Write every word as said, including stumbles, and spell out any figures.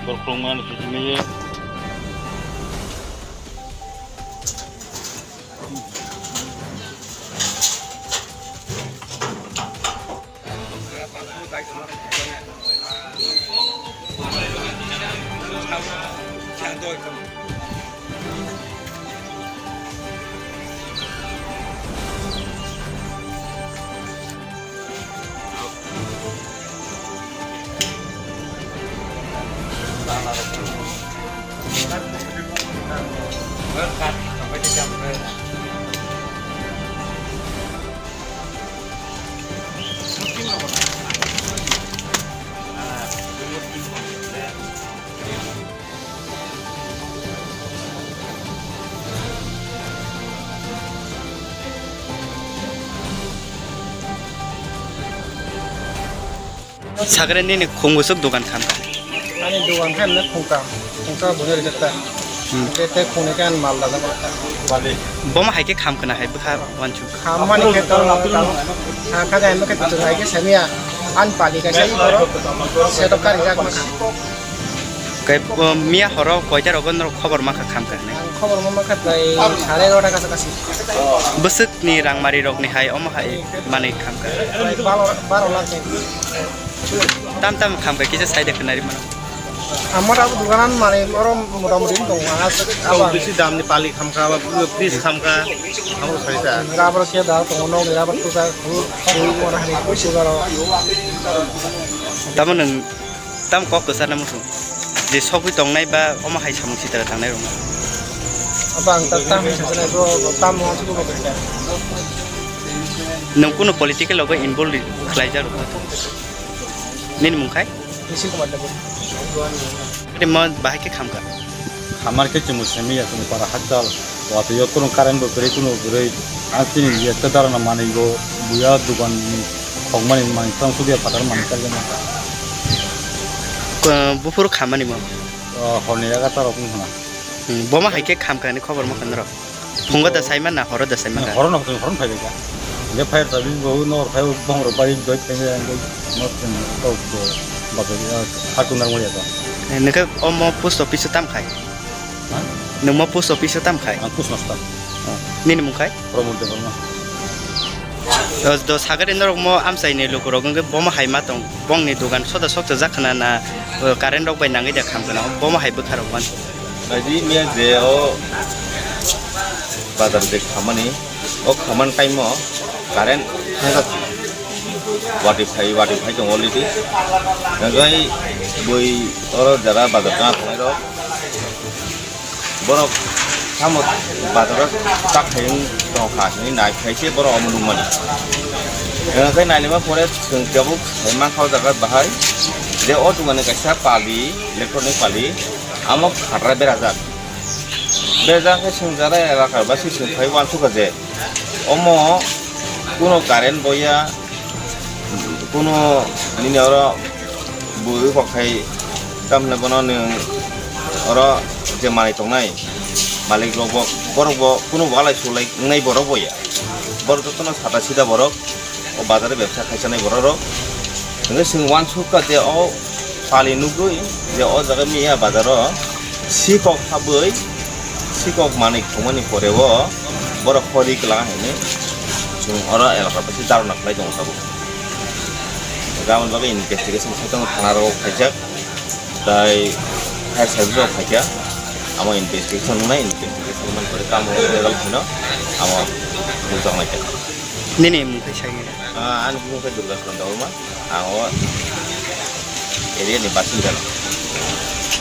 Borok khulumani simi. Sakre nini khungusuk dogan khamkha. Ani dogan khe ano khungka, khungka bujai rijak ta. Hmm. Tei, tei khungni khe ani mal dajak. Bomo hai khe khamkha na hai bwkha wansuk. Khammani khe to, kha kha jai khe to hai khe samiya. Ani pali kaisa i borok setok karijak ma kha. Khe, uh, miya horo koita rogo norok khobor mankha khamkha hinwi? Ang khobor ma mankha tai sare egarota kacha kachi. Bwswkni rangmari rokni hai omo hai manwi khamkha? Baro, baro lakh ni. Tam tam khamkha kisa saida khwnari mano. Amar abo doganan manwi oro motamoti wng tongo, ah, abo ang. Bisi damni pali khamkha, abo fridge khamkha, abo saida. Rubber khe da tongo, nokni rubber tuja, tuja rok. Tamo nwng Tam kok kwcharna muchung. Je sogwi tongnai ba omo hai samung sitra tangnai rokno. Abo ang ta tam hinwi sajana bro, tam mo asuk bo khaida. Nwng kuno political logo involve khlaijak rok? Nini mung khai? Nishi Kumar Debbarma. Ade mo bahai khe khamkha. Hamar khe chwngno simi ya, chwng para hakchal. Watwi o kurung current bo kwrwi, kuno kwrwi. Ang chini yekta darana manwi bo buya dogan ni khokmani manwi tang sudi ya phatar manwi kal jana. Ko-, buphuru khamani mo? O, horni egarta rok wng khna. Hmm, boma hai khe khamkha ni khobor ma kha norok? Phungo da saima na horo da saima kha? Horo no, horo no phai kha. Je fire service bo no phai bong rok bai doi phai ang no tok bo ba hakun dar mo ya to. Eh, nokhe omo post office o tam khai? Ha? Nwng mo post office o tam khai? Ang post master. Oh. Nini mung khai? Pramod Debbarma. O, do sagari norok mo amchai ni luku rok wngkhe bomo hai ma tong, bongni dogan soda sokcha jak khna na, o, current rok bai nangwi da kham khna, bomo hai bwkha rok man. Naidi miya je o bazar je khamani, o khaman time o current thangkha. Wati phai, wati phai tongo already. Nagai bui oro jara bazar tang thangnai rok. Borok tamo bazaro tak khaiyung tongkha hinwi nai khaise borok omo nukmani. Hwnkhe nailima pore chwng tabuk sai mankha o jaga bahai je o dogani kaisa pali, electronic pali, amo khatra berajak. Berajak khe chwng jara elaka basi chwng phai uansukha je omo kuno current boya, kuno nini oro bui kok khai tamle bono nwng oro je manwi tongnai malik rok bo, borok bo kuno walai sulai wngnai borok bo ya. Borok jotono sada sida borok o bazar o bebsa khaisanai borok rok. Hwnkhe chwng uansukha je o pali nugwi je o jaga miya bazar o sikok habwi sikok manwi thwngmani pore o borok hori kwlanga hinwi chwng oro elaka basi dharna khlai tongo tabuk. Aboni bagwi investigation khai tongo thana rok khaijak. Tai fire service rok phaikha, amo investigation wngnai, investigation wngmani pore tamo legal phano amo nukjaknai kha. Nini mung khai sai? Ah, ani bumung khe Durga Sundar Debbarma, ang o area ni basinda no.